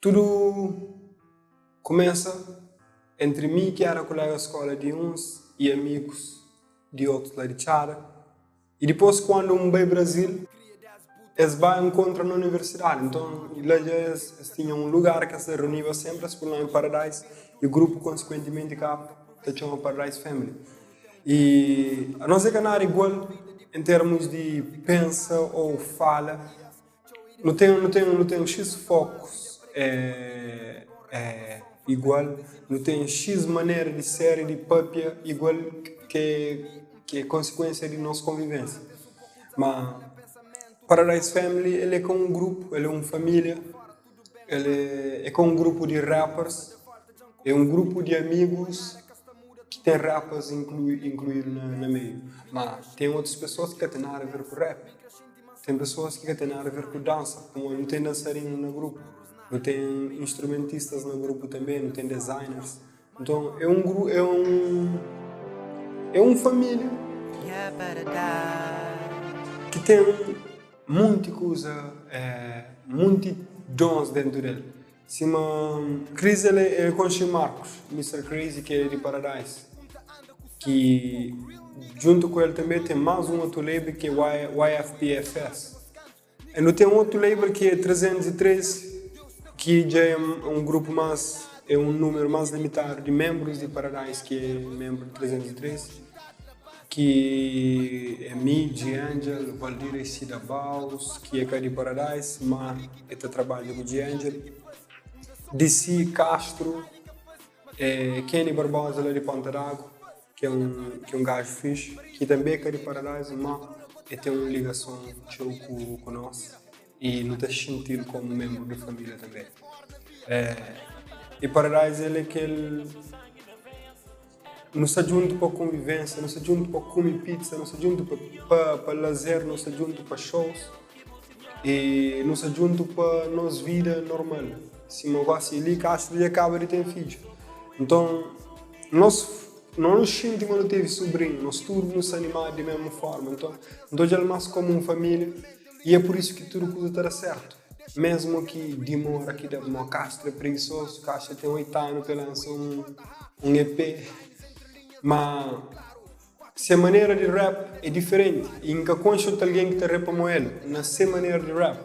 Tudu kumesa entri mi ki era kolega skola di uns i amigus di otus la di Txada. I dipôs kuandu N bai Brazil, es ba nkontra na universidadi. Nton, la dja es, es tinha un lugar ki es ta reuniba sénpri, es pô-l nómi Paradise, i grupu konsikuentimenti ka ta txoma Paradise Family. I anos é ka nada igual en termus di pensa ô fala. Nu ten, nu ten, nu ten X fokus é, é igual, nu ten X manera di ser i di papia igual ki ki é konsikuensia di nos konvivensia. Ma Paradise Family el é ka un grupu, el é un familia, el é, é ka un grupu di rappers, é un grupu di amigus ki ten rappers inkluidu na, na meiu. Ma ten otus pesoas ki ka ten nada a ver ku rap. Ten pesoas ki ka ten nada a ver ku dansa, pamodi nu ten dansarinu na grupu, nu ten instrumentistas na grupu tanbe, nu ten designers. Nton é un gru é un é un família ki ten monti kuza, monti dons dentu del. Sima Chris el el konxe Marcos, Mister Crazy ki é di Paradise, ki djuntu ku el tanbe ten más un otu label ki é YFPFS. E nu ten otu label ki é 313 ki dja é un grupu más, é un númeru más limitadu di menbrus di Paradise ki é menbru di 313, ki é mi, G-Angel, Valdir e Cida Baus ki é ka di Paradise má E ta trabadja ku G-Angel, DC Castro, e Kenny Barbosa la di Ponta d'Agu, ki é un ki é un gaju fixi, ki tanbe é ka di Paradise, má e ten un ligason txeu ku ku nos i nu ta xinti-l komu menbru di familia tanbe. E Paradise el é kel. Nu sta djuntu pa konvivensia, nu sta djuntu pa kume pizza, nu sta djuntu pa pa lazer, nu sta djuntu pa shows i nu sta djuntu pa nos vida normal. Sima gosi li Castro dja kaba di ten fidju. Nton nos no nu xinti ma nu tevi subrinhu, nos tudu nu sta animadu di mesmu forma. Nton N ta odja-l mas komu un familia i é pur isu ki tudu kuza ta da sertu. Mesmu ki dimora ki da mo Castro é preguisoso, Castro ten 8 anu pa el lansa un un EP, ma se manera di rap é diferenti i N ka konxe otu algen ki ta repa mo el na se manera di rap.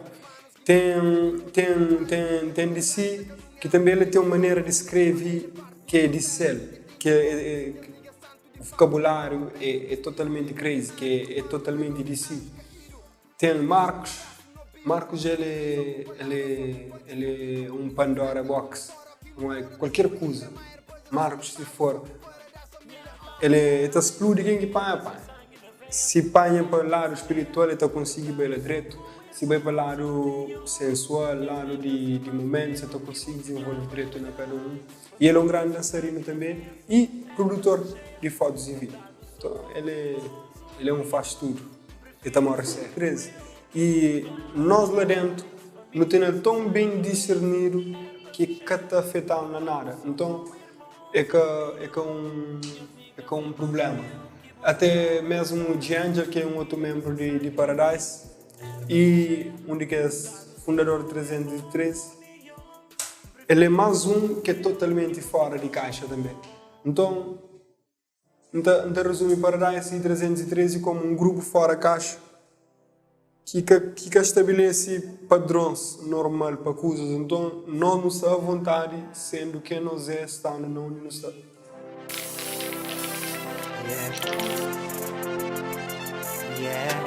Ten ten ten ten di si ki tanbe el ten un manera di skreve ki é di sel, ki é vokabulariu é é totalmenti crazy, ki é totalmenti di si. Ten Marcos, Marcos el é, el é, el é un Pandora box, pamodi kualker kuza, Marcos si for, el é, el ta spludi ken ki panha, panha. Si panha pa ladu spiritual el ta konsigi bai la dretu, si bai pa ladu sensual, ladu di di mumentus el ta konsigi dizenvolve dretu na kada un. I el é un grandi dansarinu tanbe i produtor di fotus i vídiu. Nton el é, el é un faz tudu. E ta móre sédu. 13, I nos la déntu, nu tene-l ton ben disirnidu ki ka ta afeta-nu na nada. Nton, é ka, é ka un, é ka un prubléma. Até mésmu G-Angel, ki é un otu ménbru di, di Paradise i un di kes fundador di 313, el é más un ki é totalmenti fóra di kaixa tanbê. Nton. N ta, N ta rezumi Paradise i 313 komu un grupu fora kaxa ki ka, ki ka stabilese padrons normal pa kuzas. Nton, nos nu sta avontadi sendu ken nos é, standu na undi nu sta. Yeah. Yeah.